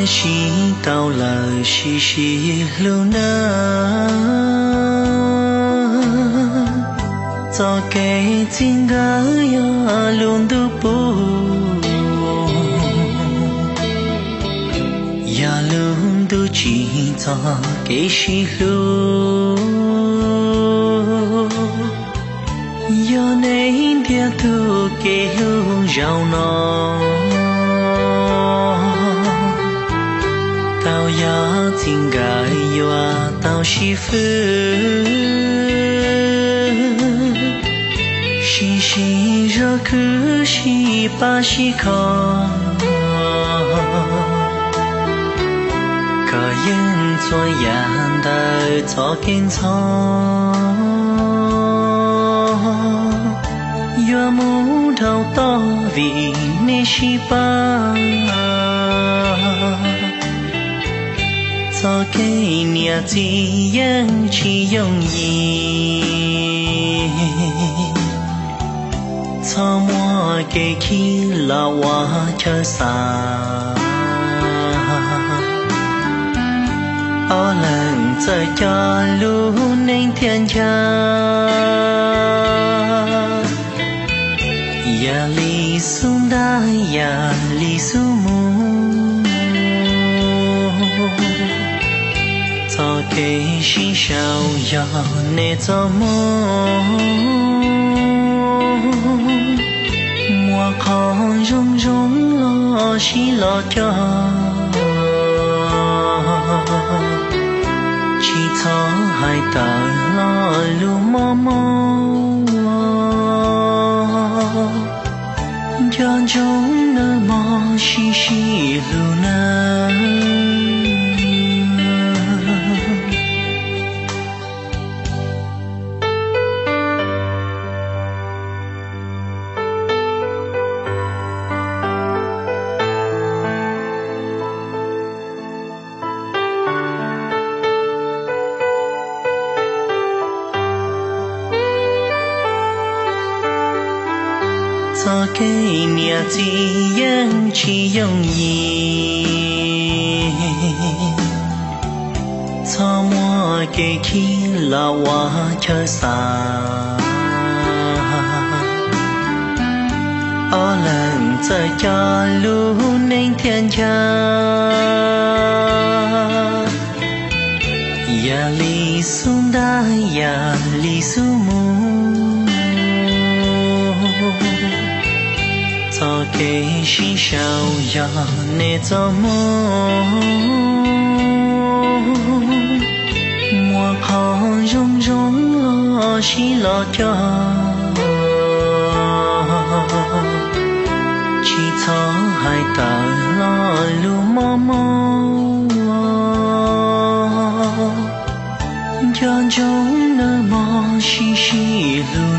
Sib tau lawm sib sib hlub nawb. Txoj kev txij nkawm yog lub ntuj pub, yog lub ntuj tsim txog kev sib hlub. Yog nej ntiag tug kev hlub zaum no, tau yog txij nkawm yuav tau sib fwb, sib sib zog khwv sib pab sib kho, kom yeej txhua yam ntawm txoj kev ntxhov yuav mus dhau tod vim nej sib pab. Txoj kev niam txiv yeej tsis yooj yim, txhob muab kev khib los ua chaw xav. Ob leeg txawm coj lub neej thiaj nchav, yam li xub ntab yam li xub mus. Txoj kev sib sau yog nej txoj hmoo, muaj qhov zoo zoo los sib los cog, tsis txhob hais tawm lo lus mob mob. Nco ntsoov nawb mog, sib sib hlub nawb. Txoj kev niam txiv yeej tsis yooj yim, txhob muab kev khib los ua chaw xav. Ob leeg txawm coj lub neej thiaj nchav, yam li xub ntab yam li xub mus. Txoj kev sib sau yog nej txoj hmoo, muaj qhov zoo zoo los sib los cog, tsis txhob hais tawm lo lus mob mob. Nco ntsoov nawb mog, sib sib hlub